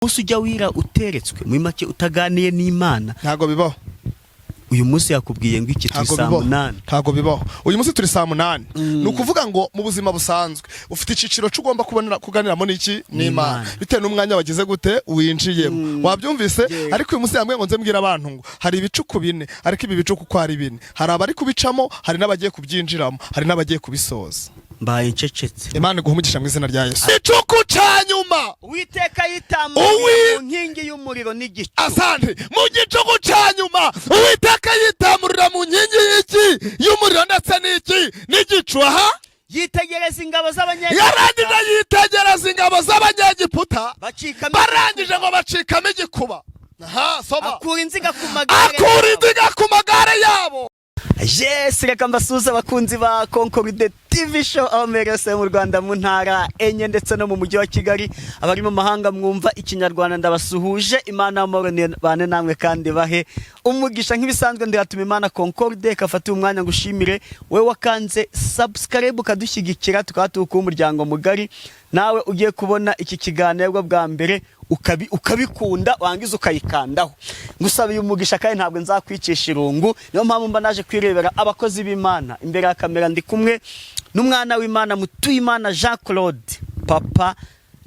Munsi ujya wira uteretswe, muri make utaganiye n'Imana? Ntabwo bibaho. Uyu munsi yakubwiye ngo iki? Turi Ntabwo saa bibaho. 8. Ntabwo bibaho. Uyu munsi turi saa 8. Ni ukuvuga ngo mu buzima busanzwe ufite icyiciro cy'ugomba kubonera kuganiramo n'iki? N'Imana. N'Imana. Bitewe n'umwanya wagize gute winjiyemo, wabyumvise? Yego. Ariko uyu munsi yambwiye ngo nze mbwire abantu ngo hari ibicuku 4, ariko ibi bicuku uko ari 4, hari abari kubicamo, hari n'abagiye kubyinjiramo, hari n'abagiye kubisoza. Mbaye ncecetse. Imana iguha umugisha mu izina rya Yesu. Icuku cya nyuma. Uwiteka yitamariye mu nkingi y'umuriro n'igicu. Asante. Mu gicuku cya nyuma Uwiteka yitamurira mu nkingi y'iki? Y'umuriro ndetse n'iki? N'igicu. Aha. Yitegereza ingabo z'Abanyegiputa. Yarangije yitegereza ingabo z'Abanyegiputa. Bacikamo. Barangije ngo bacikamo igikuba. Aha, soma. Akura inziga ku magare Akura yabo. inziga ku magare yabo. Yes, reka mbasuhuze abakunzi ba Concorde TV Show, aho muherereye mu Rwanda mu ntara 4 ndetse no mu mujyi wa Kigali. Abari mu mahanga mwumva Ikinyarwanda, ndabasuhuje. Imana y'amahoro bane namwe kandi bahe umugisha. Nk'ibisanzwe, ndiratuma Imana Concorde kafata umwanya ngushimire wowe wakanze subscribe ukadushyigikira, tukaba tuwukuba umuryango mugari. Nawe ugiye kubona iki kiganiro bwa mbere ukabikunda, wangiza ukayikandaho, ngusabiye umugisha kandi ntabwo nzakwicisha irungu. Niyo mpamvu mba naje kwirebera abakozi b'Imana imbere ya kamera. Ndi kumwe n'umwana w'Imana, Mutuyimana Jean Claude, Papa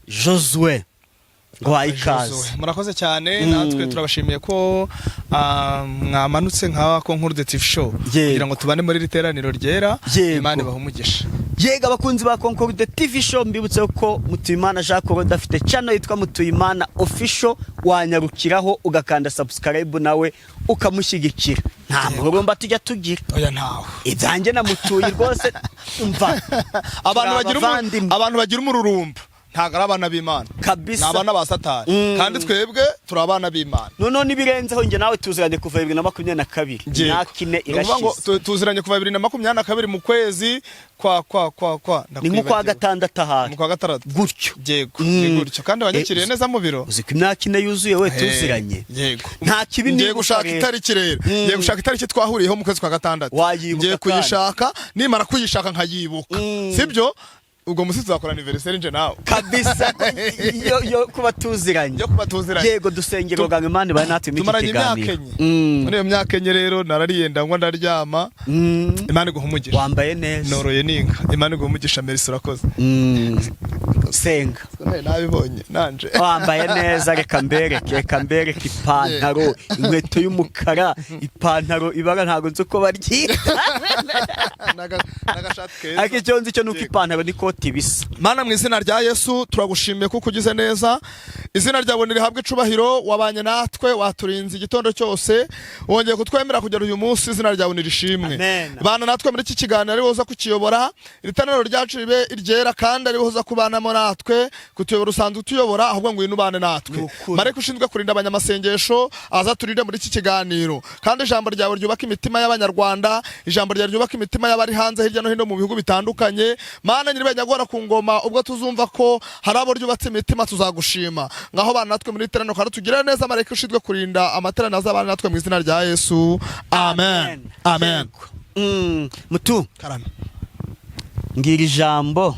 Josue, ngo wahe ikaze. Murakoze cyane. Natwe turabashimiye ko mwamanutse nka Concorde TV Show kugira ngo tubane muri iri teraniro ryera. Imana ibahe umugisha. Yega, abakunzi ba Concorde TV Show, mbibutse ko Mutuyimana Jean Claude afite channel yitwa Mutuyimana Official. Wanyarukiraho ugakanda subscribe nawe ukamushyigikira. Nta mururumba tujya tugira. Oya, ntawe. Ibyanjye na Mutuyi rwose, umva, Abantu turi bagira abavandimwe. Abantu bagira umururumba ntabwo ari abana b'Imana. Kabisa. Ni abana ba Satani. Kandi twebwe turi abana b'Imana. Noneho n'ibirenzeho, njye nawe tuziranye kuva 2022. Yego. Imyaka 4 Ni ukuvuga ngo irashize. tuziranye kuva 2022 mu kwezi kwa Ni nko kwa ndakwibagiwe. gatandatu ahari. Mu kwa gatandatu. Gutyo. Yego, ni gutyo. Kandi wanyakiriye neza mu biro. Uzi ko imyaka 4 yuzuye we tuziranye? Yego. Nta kibi Ngiye nibuka gushaka rero. itariki rero. Ngiye gushaka itariki twahuriyeho mu kwezi kwa gatandatu. Wayibuka Ngiye kandi. kuyishaka, nimara kuyishaka nkayibuka, sibyo? Ubwo musi tuzakora anniversaire nje nawe. Kabisa, yo kuba tuziranye. Yo kuba tuziranye. Yego, dusengera ngo Imana ibahe natwe muri iki Tumaranye imyaka kiganiro. 4. Muri iyo myaka 4 rero narariye, ndanywa, ndaryama. Imana iguha umugisha. Wambaye neza. Noroye n'inka. Imana iguha umugisha. Merci, urakoze. Senga. Nabibonye nanje. Wambaye neza. Reka mbereke ipantaro, inkweto y'umukara, ipantaro ibara ntabwo nzi uko baryita. N'agashati keza. Ariko icyo nzi cyo ni uko ipantaro n'ikoti bisa. Mana, mu izina rya Yesu, turagushimiye kuko ugize neza. Izina ryawe nirihabwe icubahiro. Wabanye natwe, waturinze igitondo cyose, wongeye kutwemera kugera uyu munsi. Izina ryawe nirishimwe. Amen. Bana natwe muri iki kiganiro, ari wowe uza kukiyobora. Iri teraniro ryacu ribe iryera kandi ari wowe uza kubanamo natwe. Kutuyobora usanzwe utuyobora, ahubwo ngwino ubane natwe. Ni ukuri. Marayika ushinzwe kurinda abanyamasengesho aza turinde muri iki kiganiro, kandi ijambo ryawe ryubaka imitima y'Abanyarwanda, ijambo ryawe ryubaka imitima y'abari hanze hirya no hino mu bihugu bitandukanye. Mana nyir'ibanyagora ku ngoma, ubwo tuzumva ko hari abo ryubatse imitima, tuzagushima. Ngaho bana natwe muri iteraniro kandi tugirire neza. Marayika ushinzwe kurinda amateraniro azabana natwe mu izina rya Yesu, amen, amen. Mutu. Karame. Mbwira ijambo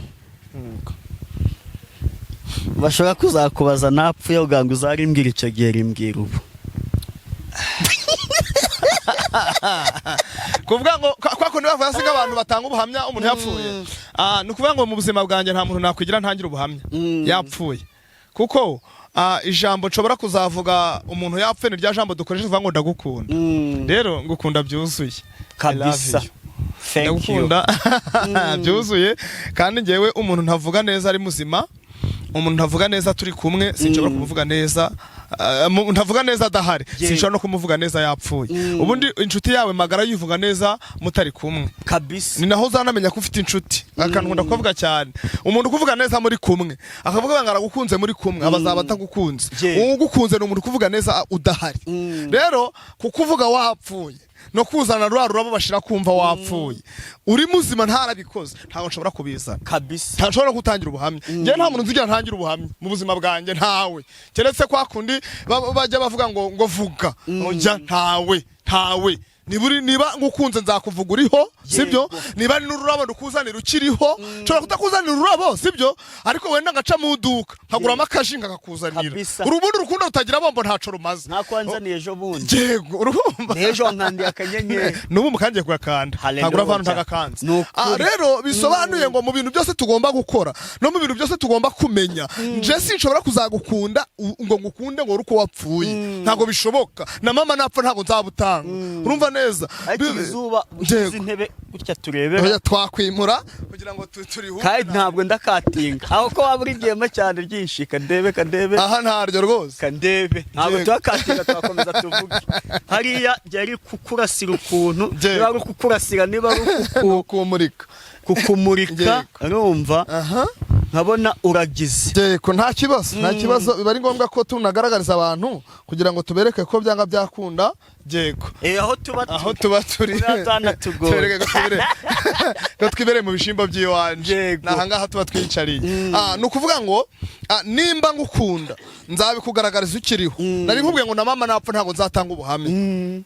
bashobora kuzakubaza napfuye, ugira ngo uzarimbwira icyo gihe, rimbwira ubu. Kuvuga ngo kwa kundi bavuga se abantu batanga ubuhamya umuntu yapfuye. Ni ukuvuga ngo mu buzima bwanjye nta muntu nakwigira ntangira ubuhamya yapfuye, kuko ijambo nshobora kuzavuga umuntu yapfuye ni rya jambo dukoresha tuvuga ngo "Ndagukunda". Rero ngukunda byuzuye. I love Kabisa. you. Thank you. Ndagukunda byuzuye. Kandi ngewe umuntu ntavuga neza ari muzima, umuntu ntavuga neza turi kumwe, sinshobora kumuvuga neza ntavuga neza adahari, sinshobora no kumuvuga neza yapfuye. Ubundi inshuti yawe magara yivuga neza mutari kumwe. Kabisa. Ni naho uzanamenya ko ufite inshuti. Akantu nkunda kuvuga cyane, umuntu ukuvuga neza muri kumwe, akavuga ngo aragukunze muri kumwe, aba azaba atagukunze. Ugukunze ni umuntu ukuvuga neza udahari. Rero kukuvuga wapfuye no kuzana rwa rurabo bashira kumva wapfuye, uri muzima ntarabikoze, ntabwo nshobora kubizana. Kabisa. Ntashobora gutangira ubuhamya. Njye nta muntu nzigera ntangira ubuhamya mu buzima bwanjye, ntawe, keretse kwa kundi bajya bavuga ngo vuga. Ujya ntawe, ntawe. Niba ngukunze nzakuvuga uriho, sibyo? Niba ari n'ururabo ndukuzanira ukiriho. Nshobora kutakuzanira ururabo, sibyo, ariko wenda ngaca mu iduka nkaguramo akaji nkakakuzanira. Urubundi urukundo rutagira bombo ntaco rumaze. Ntakwanzaniye ejo bundi. Yego, urumva. N'ejo wankandiye akanyenyeri. N'ubu mukangiye kugakanda. Hallelujah. Ntabwo uravana ntagakanze. Ni ukuri. Rero bisobanuye ngo mu bintu byose tugomba gukora no mu bintu byose tugomba kumenya, nje sinshobora kuzagukunda ngo ngukunde ngo uri uko wapfuye. Ntabwo bishoboka. Na mama napfa ntabwo nzabutanga, urumva neza. Ariko izuba ushyize intebe gutya turebera. Oya, twakwimura kugira ngo turihure. Kandi ntabwo ndakatinga aho ko waba urigiyemo cyane ryinshi, kandebe, kandebe. Aha ntaryo rwose. Kandebe, ntabwo tuhakatinga, twakomeza tuvuge. Hariya byari kukurasira ukuntu, niba ari ukukurasira, niba ari kumurika. Kukumurika. Urumva, Aha. nkabona uragize. Yego, nta kibazo, nta kibazo. Biba ari ngombwa ko tunagaragariza abantu kugira ngo tubereke ko byanga byakunda. Yego. Aho tuba Aho tuba turi. Tuba. Tubereke ko twibereye mu bishimbo by'iwanje. Ni ahangaha tuba twiyicariye. Ni ukuvuga ngo nimba ngukunda nzabikugaragariza ukiriho. Nari nkubwiye ngo na mama napfa ntabwo nzatanga ubuhamya.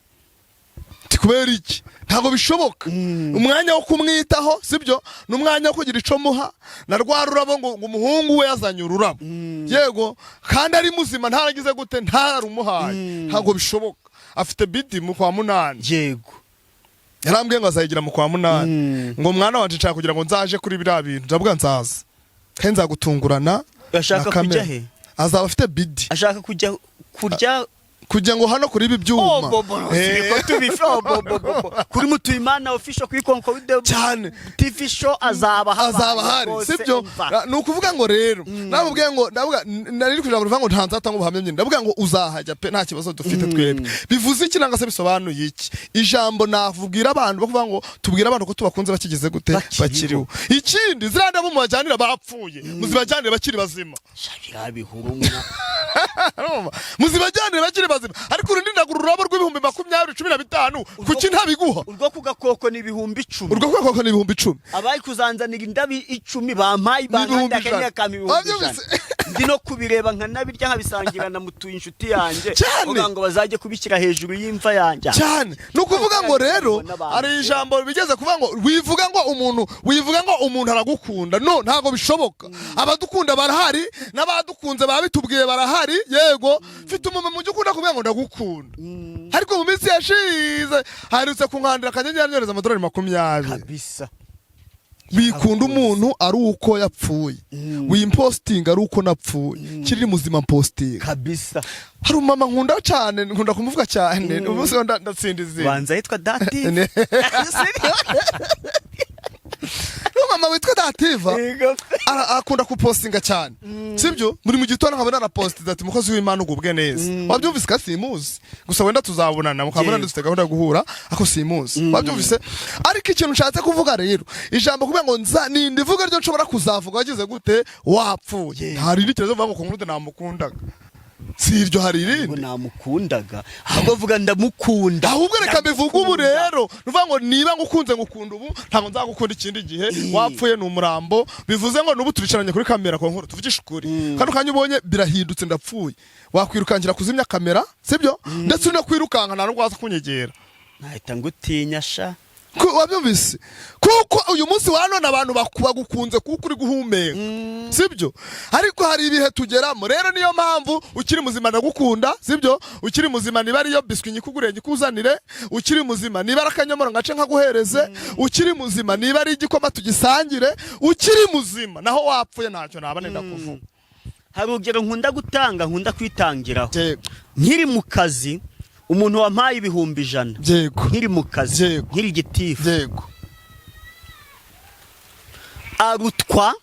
Ati kubera iki? Ntabwo bishoboka. Umwanya wo kumwitaho, sibyo, ni umwanya wo kugira ico muha na rwa rurabo, ngo umuhungu we yazanye ururabo, yego, kandi ari muzima, ntaragize gute, ntararumuhaye, ntabwo bishoboka. Afite BD mu kwa 8. Yarambwiye ngo azayigira mu kwa 8. Ngo mwana wanje, nshaka kugira ngo nzaje kuri biriya bintu. Ndavuga nzaza kandi nzagutungurana Ashaka na kamera. Kujya he? Azaba afite BD. Ashaka kujya kurya? Kugira ngo hano kuri ibi byuma. Oh, bo, bo, siko tubife, oh, bo, bo, bo, bo. Kuri Mutuyimana Official, kuri Concorde Cyane. TV Show azaba habaye Azaba ahari. rwose, Sibyo? umva. Ni ukuvuga ngo rero namubwiye ngo, ndavuga nari kugira ngo rivuga ngo nta nzatanga ubuhamya nyine, ndavuga ngo uzahajya pe, nta kibazo dufite twebwe. Bivuze iki nanga se bisobanuye iki? Ijambo navugira abantu bakuvuga ngo tubwire abantu ko tubakunze bakigize gute? Bakiriho. Bakiriho. Ikindi, ziriya ndabo mubajyanira bapfuye, muzibajyanire bakiri bazima. Sha, biriya bihurumwa. Urumva? Muzibajyanire bakiri bazima. Ariko urundi ndagura ururabo rw'ibihumbi 20, 15, kuki ntabiguha? Urwo ku gakoko ni 10,000. Urwo kubera ni 10,000. Abari kuzanzanira indabo 10 bampaye N'ibihumbi bankanda akanyenyeri ijana. kampa 100,000. Wabyumvise? Ndi no kubireba nkanabirya, nkabisangira na mutuye inshuti yanjye. Cyane. Kugira ngo bazajye kubishyira hejuru y'imva yanjye. Cyane. Ni ukuvuga ngo rero hari ijambo bigeze kuvuga ngo wivuga ngo umuntu, wivuga ngo umuntu aragukunda. No, ntabwo bishoboka. Abadukunda barahari, n'abadukunze babitubwiye barahari. Yego, mfite umumama ujya ukunda kuvuga ngo ndagukunda, ariko mu minsi yashize aherutse kunkandira akanyenyeri anyohereza amadolari 20. Wikunda umuntu ari uko yapfuye, wimpostinga ari uko napfuye, kiri muzima mpostinga. Hari umumama nkunda cyane, nkunda kumuvuga cyane, umunsi wo ndatsinda izina. Banza yitwa Dati. Umumama witwa Dativa akunda kupostinga cyane, sibyo? Muri mu gitondo nkabona arapostinze ati mukozi w'Imana ugubwe neza. Wabyumvise? Ka simuzi gusa, wenda tuzabonana mukabona, dufite gahunda yo guhura, ako simuzi. Wabyumvise? Ariko ikintu nshatse kuvuga rero, ijambo kuvuga ngo nza nindi vuga ryo nshobora kuzavuga wagize gute? Wapfuye. Nta rindi kibazo kuvuga ngo Concorde namukundaga, si iryo, hari Ngo irindi. Namukundaga, ahubwo vuga ndamukunda. Ahubwo reka mbivuge ubu rero, nuvuga ngo niba ngukunze ngukunda ubu, ntabwo nzagukunda ikindi gihe. Wapfuye ni umurambo. Bivuze ngo nubu turicaranye kuri kamera ku nkuru, tuvugishe ukuri, kano kanya ubonye birahindutse ndapfuye, wakwirukankira kuzimya kamera, sibyo? Ndetse no kwirukanka nta nubwo waza kunyegera. Nahita ngutinya sha. Wabyumvise? Kuko uyu munsi wa none abantu bagukunze kuko uri guhumeka, sibyo? Ariko hari ibihe tugeramo rero, niyo mpamvu ukiri muzima ndagukunda, sibyo? Ukiri muzima, niba ariyo biswi nyikuguriye nyikuzanire, ukiri muzima niba ari akanyomoro ngace nkaguhereze, ukiri muzima niba ari igikoma tugisangire, ukiri muzima. Naho wapfuye ntacyo naba nenda kuvuga. Hari urugero nkunda gutanga, nkunda kwitangiraho. Nkiri mu kazi, umuntu wampaye 100,000, nkiri mu kazi, nkiri gitifu, arutwa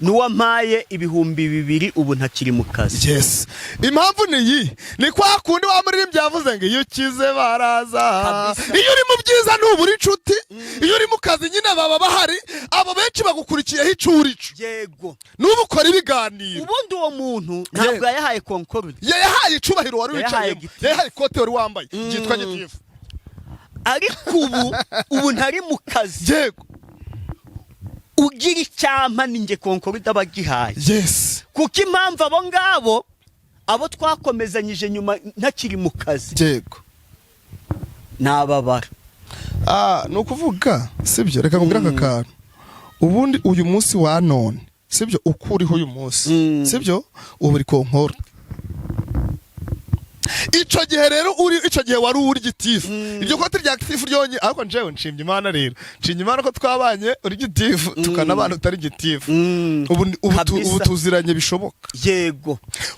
n'uwampaye 2000 ubu ntakiri mu kazi. Yes, impamvu ni iyi, ni kwa kundi wa muririmbyi yavuze ngo iyo ukize baraza. Iyo uri mu byiza ntubura inshuti, iyo uri mu kazi nyine baba bahari. Abo benshi bagukurikiyeho icyo uri cyo. N'ubu ukora ibiganiro. Ubundi uwo muntu ntabwo yayahaye Concorde. Yayahaye icubahiro wari Yayahaye wicayemo. gitifu. Yayahaye ikote wari wambaye ryitwa gitifu. Ariko ubu ntari mu kazi, ugira icyampa ni njye Concorde aba agihaye. Kuko impamvu abo ngabo, abo twakomezanyije nyuma ntakiri mu kazi, Nababara. Ah, ni ukuvuga, sibyo? Reka nkubwire aka kantu. Ubundi uyu munsi wa none, sibyo, uko uriho uyu munsi, sibyo, ubu uri Concorde. Ico gihe rero uri, ico gihe wari uri gitifu, iryo koti rya gitifu ryonye. Ariko njewe nshimye Imana rero, nshimye Imana ko twabanye uri gitifu, tukanabana utari gitifu. Ubu Kabisa. tuziranye bishoboka.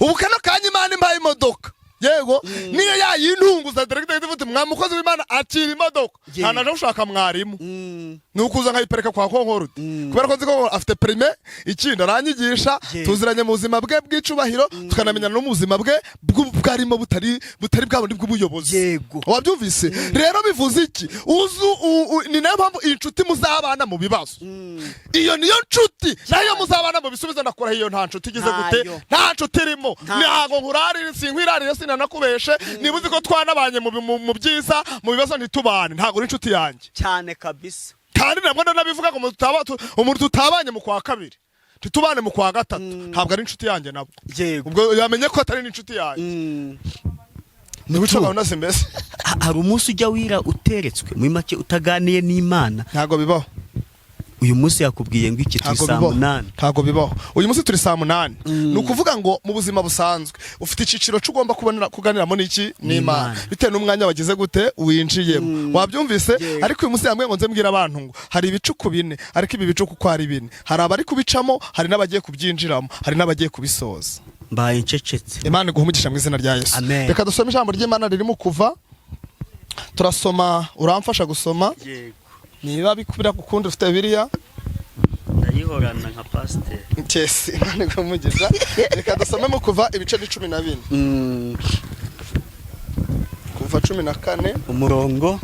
Ubu kano kanya Imana impaye imodoka, yego, niyo yayintunguza directeur ivuga, mwa mukozi w'Imana, akira imodoka. Nta naje gushaka mwarimu, ni ukuza nkayiparika kwa Concorde, kubera ko nzi ko afite permis. Ikindi, aranyigisha. Tuziranye mu buzima bwe bw'icubahiro, tukanamenyana no mu buzima bwe bwarimo butari bwa bundi bw'ubuyobozi. Wabyumvise rero? Bivuze iki? Uzu ni nayo mpamvu inshuti muzabana mu bibazo, iyo niyo nshuti. Nayo muzabana mu bisubizo, ndakora iyo nta nshuti igize gute? Ntayo. Nta nshuti irimo. Ntayo. Ntabwo nkurarire, sinkwirarire, sinanakubeshe. Niba uzi ko twanabanye mu byiza, mu bibazo ntitubane, ntabwo uri inshuti yanjye. Cyane kabisa. Kandi nabwo ndanabivuga ngo umuntu tutabanye mu kwa kabiri, ntitubane mu kwa gatatu, ntabwo ari inshuti yanjye nabwo. Ubwo yamenye ko atari n'inshuti yanjye. Ni guca gahunda mbese. Hari umunsi ujya wira uteretswe, muri make utaganiye n'Imana? Ntabwo bibaho. Uyu munsi yakubwiye ngo iki? Turi Ntabwo saa bibaho. 8. Ntabwo bibaho. Uyu munsi turi saa 8. Ni ukuvuga ngo mu buzima busanzwe ufite icyiciro cy'ugomba kubonera kuganiramo n'iki? N'Imana, N'Imana. bitewe n'umwanya wagize gute winjiyemo. Wabyumvise? Yego. Ariko uyu munsi yambwiye ngo nze mbwire abantu ngo hari ibicuku bine. Ariko ibi bicuku uko ari bine, hari abari kubicamo, hari n'abagiye kubyinjiramo, hari n'abagiye kubisoza. Mbaye ncecetse. Imana iguhe umugisha mu izina rya Yesu. Amen. Reka dusome ijambo ry'Imana ririmo Kuva. Turasoma, uramfasha gusoma? Yego. Niba bikubira gukunda, ufite Bibiliya? Ndayihorana nka pasiteri. Kesi, Imana iguhe umugisha. Reka dusome mu Kuva ibice ni 14. Kuva 14. Umurongo?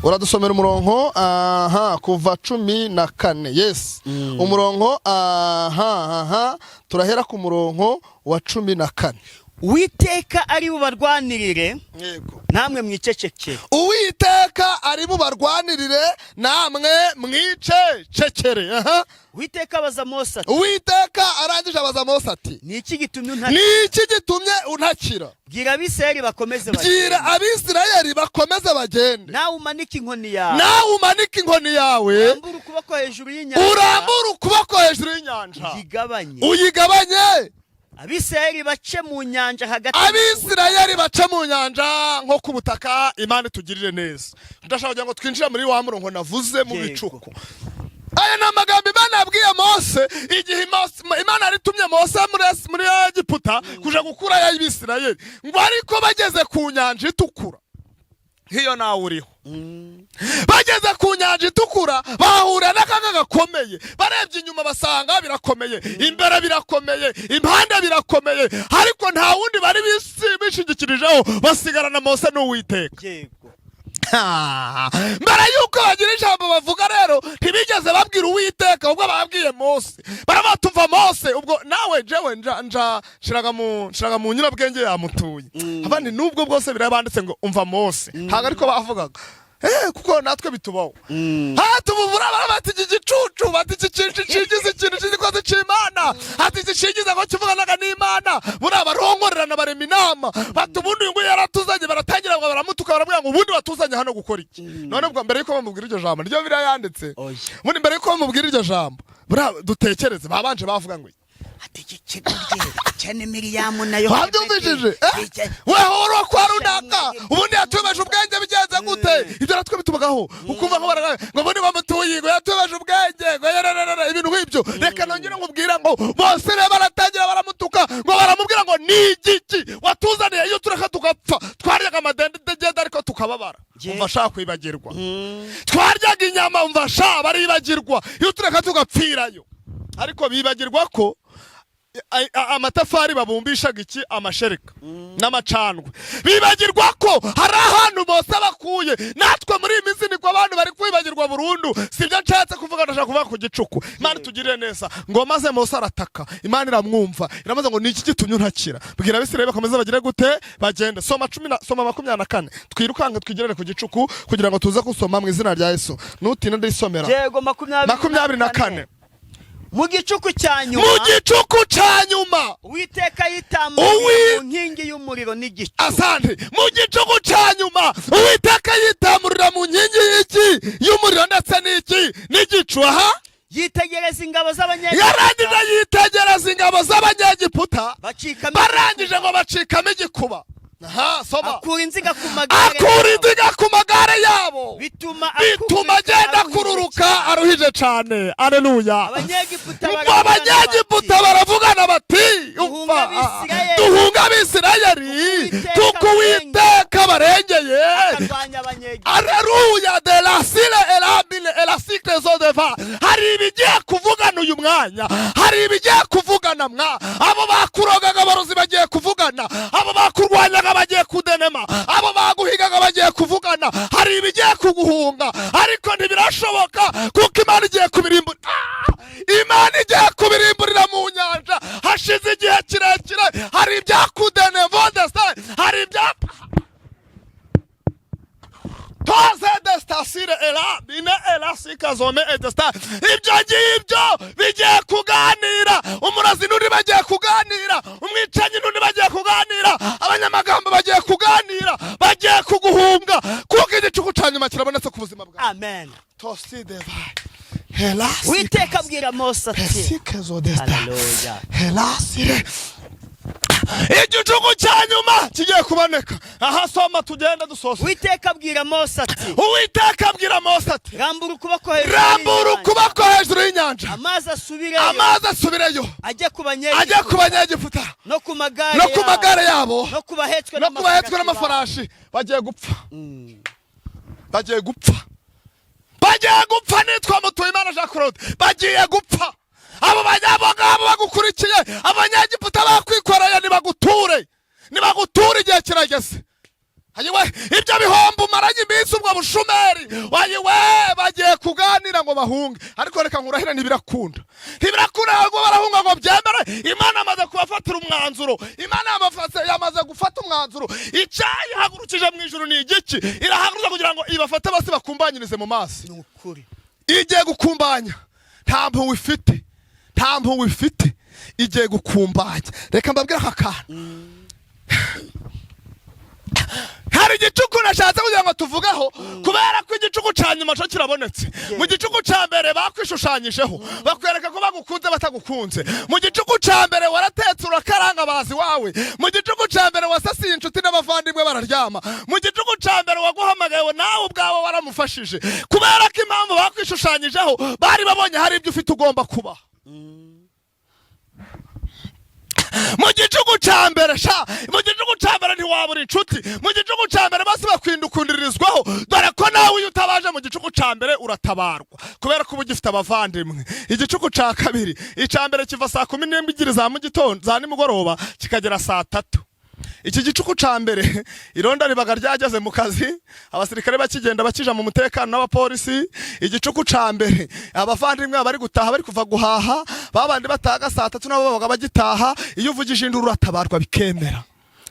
Uradusomera umurongo. Aha, Kuva 14, yes. Umurongo, aha turahera ku murongo wa 14. Uwiteka ari bubarwanirire, namwe mwicecekere. Uwiteka ari bubarwanirire, namwe mwicecekere. Aha. Uwiteka abaza Mose ati: Uwiteka arangije abaza Mose ati: Ni iki gitumye Ni untakira? iki gitumye untakira? Bwira Abisirayeli bakomeze Bwira bagende. Abisirayeli bakomeze bagende. Nawe umanike inkoni yawe, Nawe umanike inkoni yawe, urambure ukuboko hejuru y'inyanja, urambure ukuboko hejuru y'inyanja, uyigabanye, uyigabanye, Abisirayeli bace mu nyanja hagati. Abisirayeli bace mu nyanja nko ku butaka. Imana itugirire neza. Ndashaka kugira ngo twinjire muri wa murongo navuze mu bicuku. Aya ni amagambo Imana yabwiye Mose igihe Imana yari itumye Mose muri Egiputa kuja gukurayo Abisirayeli, ngo ariko bageze ku Nyanja Itukura, nk'iyo nawe uriho, bageze ku Nyanja Itukura bahura n'akaga gakomeye. Barebye inyuma basanga birakomeye, imbere birakomeye, impande birakomeye, ariko nta wundi bari bishingikirijeho, basigarana Mose n'Uwiteka. Mbere y'uko bagira ijambo bavuga rero, ntibigeze babwira Uwiteka, ubwo babwiye Mose. Barabatuva Mose. Ubwo nawe jewe nja nshiraga mu nyurabwenge yamutuye abandi, nubwo bwose birabanditse ngo umva Mose, ntabwo ariko bavugaga. Kuko natwe bitubaho. Ha, tubuvura bati iki gicucu, bati iki kintu cigize ikintu cy'igikozi c'Imana, ati iki cigize ngo kivuganaga n'Imana. Buriya barongorerana, barema inama, bati ubundi uyu nguyu yaratuzanye. Baratangira ngo baramutuka, baramubwira ngo ubundi watuzanye hano gukora iki? None ubwo mbere yuko bamubwira iryo jambo, niryo biriya yanditse. Oya. Ubundi mbere yuko bamubwira iryo jambo, buriya dutekereze babanje bavuga ngo iki? Ati iki kigoryi cyane Miriyamu nayo. Wabyumvishije? Eh? Weho kwa runaka ubundi yatubeje ubwenge, bigenze gute? Ibyo natwe bitubagaho, ukumva ngo baraga ngo ubundi bamutuye ngo yatubeje ubwenge, ngo yararara, ibintu nk'ibyo. Reka nongere nkubwira ngo bose rero baratangira baramutuka, ngo baramubwira ngo ni igiki watuzaniye? Iyo tureka tugapfa, twaryaga amadende ariko tukababara. Umva ashaka kwibagirwa, twaryaga inyama, umva sha, baribagirwa, iyo tureka tugapfirayo. Ariko bibagirwa ko amatafari babumbishaga iki? Amashereka n'amacandwe. Bibagirwa ko hari ahantu bose bakuye. Natwe muri iyi minsi niko abantu bari kwibagirwa burundu. Sibyo nshatse kuvuga, ndashaka kuvuga ku gicuku. Imana itugirire neza. Ngo maze Mose arataka, Imana iramwumva, iramaze ngo ni iki gitumye untakira? Bwira Abisirayeli bakomeze bagire gute? Bagende. Soma cumi na soma 24, twirukanke twigerere ku gicuku kugira ngo tuze gusoma mu izina rya Yesu. Nutinda ndisomera. Yego, 24. 24. Mu gicuku cya nyuma, Mu gicuku cya nyuma, Uwiteka yitamuriye mu nkingi y'umuriro n'igicu. Asante. Mu gicuku cya nyuma, Uwiteka yitamurira mu nkingi y'iki? Y'umuriro ndetse n'iki? N'igicu. Aha. Yitegereza ingabo z'Abanyegiputa. Yarangije yitegereza ingabo z'Abanyegiputa. Bacikamo. Barangije ngo bacikamo igikuba. Aha, soma. Akura inziga ku magare Akura yabo. inziga ku magare yabo. Bituma Bituma akururuka agenda aruhije akururuka cyane. aruhije cyane. Aleluya. Abanyegiputa Ngo baravugana Abanyegiputa bati, baravugana bati: "Duhunge "Umva, Abisirayeli, duhunge Abisirayeli, kuko kuko Uwiteka Uwiteka barengeye, akarwanya Abanyegiputa." Aleluya. De la sile elabile elasikle zo deva. Hari ibigiye kuvugana uyu mwanya, hari ibigiye kuvugana mwa. Abo bakurogaga, abarozi, bagiye kuvugana. Abo bakurwanyaga bagiye kudenema. Abo baguhigaga bagiye kuvugana. Hari ibigiye kuguhunga, ariko ntibirashoboka, kuko Imana igiye kubirimbura. Ah! Imana igiye kubirimburira mu nyanja. Hashize igihe kirekire hari ibyakudenevodesa, hari ibya toze destasire era bine era sikazome edesta. Ibyo ngibyo bigiye kuganira. Umurazi n'undi bagiye kuganira, umwicanyi n'undi bagiye kuganira, abanyamagambo bagiye kuganira, bagiye kuguhunga, kuko igicuku cya nyuma kirabonetse ku buzima bwawe. Amen. Tosi deva hela. Uwiteka abwira Mose ati, Pesikezo desta. Haleluya. Helasire. Igicuku cya nyuma kigiye kuboneka. Aha, soma, tugenda dusoza. Uwiteka abwira Mose ati, Uwiteka abwira Mose ati, "Rambura ukuboko hejuru "Rambura y'inyanja, ukuboko hejuru y'inyanja, amazi asubireyo, amazi asubireyo, ajye ku ajye ku Banyegiputa Banyegiputa no ku magare no ku yabo, magare yabo, no ku bahetswe no ku bahetswe n'amafarashi babo." n'amafarashi." Bagiye gupfa, bagiye gupfa, bagiye gupfa. Nitwa Mutuyimana Jean Claude, bagiye gupfa. Abo banyabagabo bagukurikiye, Abanyegiputa bakwikoreye, nibaguture, nibaguture, igihe kirageze. Ayiwe, ibyo bihombo umaranye iminsi, ubwo bushumeri, ayiwe, bagiye kuganira ngo bahunge. Ariko reka nkurahire, ntibirakunda, ntibirakunda. Ntabwo barahunga ngo byemere. Imana yamaze kubafatira umwanzuro. Imana yamaze gufata umwanzuro. Icyayihagurukije mu ijuru ni igiki? Irahaguruka kugira ngo ibafate basi, bakumbanyirize mu mazi. Ni ukuri. Igiye gukumbanya. Nta mpuhwe ifite, nta mpuhwe ifite, igiye gukumbanya. Reka mbabwire aka kantu. Hari igicuku nashatse kugira ngo tuvugeho, kubera ko igicuku cya nyuma cyo kirabonetse. Mu gicuku cya mbere bakwishushanyijeho, bakwereka ko bagukunze batagukunze. Mu gicuku cya mbere waratetse urakaranga, bazi wawe. Mu gicuku cya mbere wasasiye inshuti n'abavandimwe bararyama. Mu gicuku cya mbere waguhamagaye nawe ubwawe waramufashije, kubera ko impamvu bakwishushanyijeho, bari babonye hari ibyo ufite ugomba kuba. Mu gicuku cya mbere sha, mu gicuku cya mbere ntiwabura inshuti. Mu gicuku cya mbere bose bakwindukundirizwaho, dore ko nawe iyo utabaje mu gicuku cya mbere uratabarwa, kubera ko uba ugifite abavandimwe. Igicuku cya kabiri, icya mbere kiva saa 12 za mu gitondo, za nimugoroba, kikagera saa 3. Iki gicuku ca mbere, ironda ribaga ryageze mu kazi, abasirikare bakigenda bakija mu mutekano n'abapolisi. Igicuku ca mbere, abavandimwe bari gutaha, bari kuva guhaha, babandi bataga saa 3 nabo babaga bagitaha. Iyo uvugije induru uratabarwa bikemera.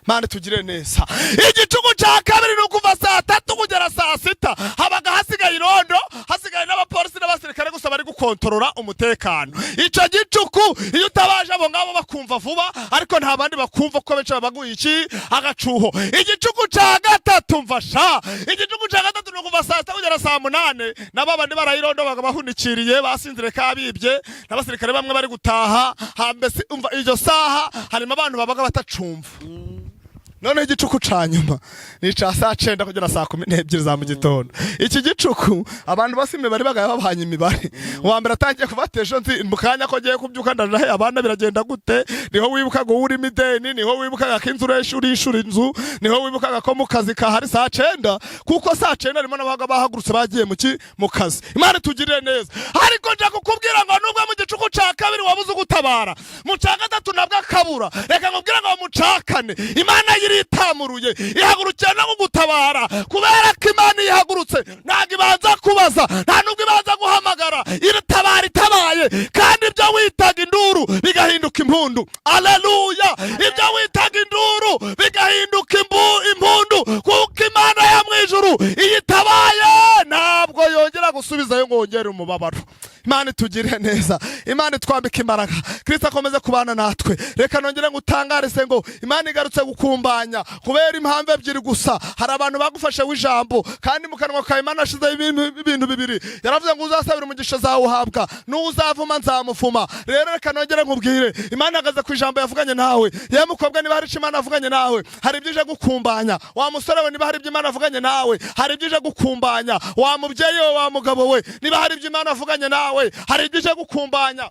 Mana tugire neza. Igicuku ca kabiri ni ukuva saa 3 kugera saa 6. Habaga hasigaye irondo, hasigaye n'abapolisi n'abasirikare gusa bari gukontorora umutekano. Ico gicuku iyo utabaje, abo ngabo bakumva vuba, ariko nta bandi bakumva, ko benshi babaguye iki? Agacuho. Igicuku ca gatatu, mva sha, igicuku ca gatatu ni ukuva saa 6 kugera saa 8. Nabo abandi barayirondo baga bahunikiriye, basinzire kabibye, n'abasirikare bamwe bari gutaha. Hambese umva, iryo saha harimo abantu babaga batacumva. Noneho igicuku ca nyuma ni ica saa 9 kugera saa 12 za mu gitondo. Iki gicuku abantu bose imibare bagaya babahanye imibare. Uwa mbere atangiye kubata ejo nzi mu kanya ko ngiye kubyuka ndaja he, abana biragenda gute? Niho wibukaga uwo urimo ideni, niho wibukaga ko inzu uresha urishura inzu, niho wibukaga ko mu kazi kahari saa 9, kuko saa 9 harimo n'ababaga bahagurutse bagiye mu kazi. Imana itugirire neza. Ariko nja kukubwira ngo nubwo mu gicuku ca kabiri wabuze ugutabara, mu ca gatatu nabwo akabura, reka nkubwire ngo mu ca kane Imana yiritamuruye, ihagurukiye no kugutabara, kubera ko Imana iyo ihagurutse ntabwo ibanza kubaza, nta nubwo ibanza guhamagara, iratabara itabaye. Kandi ibyo witaga induru bigahinduka impundu. Aleluya. Ibyo witaga induru bigahinduka impundu, kuko Imana ya mu ijuru iyo itabaye ntabwo yongera. Ntizagusubizayo ngo wongere umubabaro. Imana itugire neza, Imana itwambike imbaraga, Kristo akomeze kubana natwe. Reka nongere ngo utangarize ngo Imana igarutse gukumbanya kubera impamvu ebyiri gusa. Hari abantu bagufashe w'ijambo, kandi mu kanwa kawe Imana yashizeho ibintu bibiri. Yaravuze ngo uzasabira umugisha azawuhabwa, n'uwo uzavuma nzamuvuma. Rero reka nongere nkubwire, Imana ihagaze ku ijambo yavuganye nawe. Yewe mukobwa, niba hari icyo Imana yavuganye nawe, hari ibyo ije gukumbanya. Wa musore we, niba hari ibyo Imana yavuganye nawe, hari ibyo ije gukumbanya. Wa mubyeyi we, wa mugabo we, niba hari ibyo Imana yavuganye nawe, hari ibyo ije gukumbanya.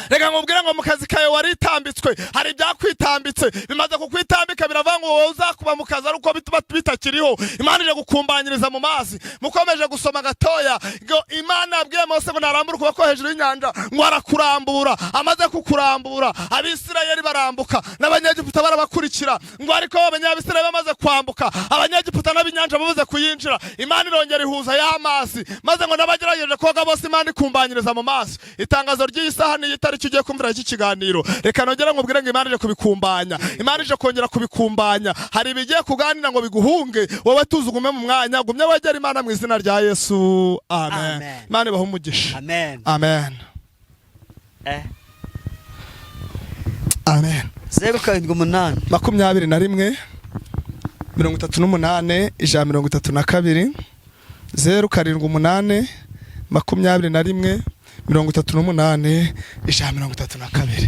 Reka nkubwire ngo mu kazi kawe waritambitswe, hari ibyakwitambitse, bimaze kukwitambika, biravuga ngo wowe uzakuba mu kazi ari uko bituma bitakiriho. Imana ije gukumbanyiriza mu mazi. Mukomeje gusoma gatoya ngo Imana yabwiye Mose ngo narambure ukuboko hejuru y'inyanja, ngo arakurambura. Amaze kukurambura, Abisirayeli barambuka n'Abanyegiputa barabakurikira. Ngo ariko Abanyabisirayeli bamaze kwambuka, Abanyegiputa n'ab'inyanja bamaze kuyinjira, Imana irongera ihuza y'amazi, maze ngo n'abagerageje koga bose Imana ikumbanyiriza mu mazi. Itangazo ry'iyi saha n'iyi tariki ugiye kumvira iki kiganiro, reka nongere nkubwire ngo Imana ije kubikumbanya, Imana ije kongera kubikumbanya. Hari ibigiye kuganira ngo biguhunge. Wowe tuzi, ugume mu mwanya, gumye wegera Imana mu izina rya Yesu, amen. Amen. Imana ibahe umugisha. Amen. Amen. Amen. 078 21 38 132, 078 21 38 132.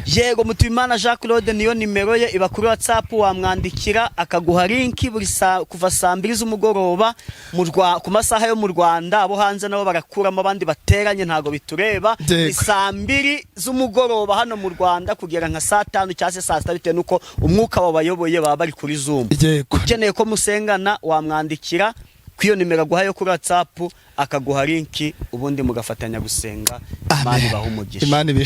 Yego, Mutuyimana Jean Claude niyo nimero ye, iba kuri WhatsApp. Wamwandikira akaguha link buri saa kuva saa 2 z'umugoroba ku masaha yo mu Rwanda. Abo hanze nabo barakuramo, abandi bateranye ntago bitureba. Yego. Ni saa 2 z'umugoroba hano mu Rwanda kugera nka saa 5 cyangwa se saa 6, bitewe n'uko umwuka wabayoboye, baba bari kuri Zoom. Ukeneye ko musengana, wamwandikira ku iyo nimero aguhaye kuri WhatsApp, akaguha link, ubundi mugafatanya gusenga. Imana Amen. ibaha umugisha. Imana ibishime.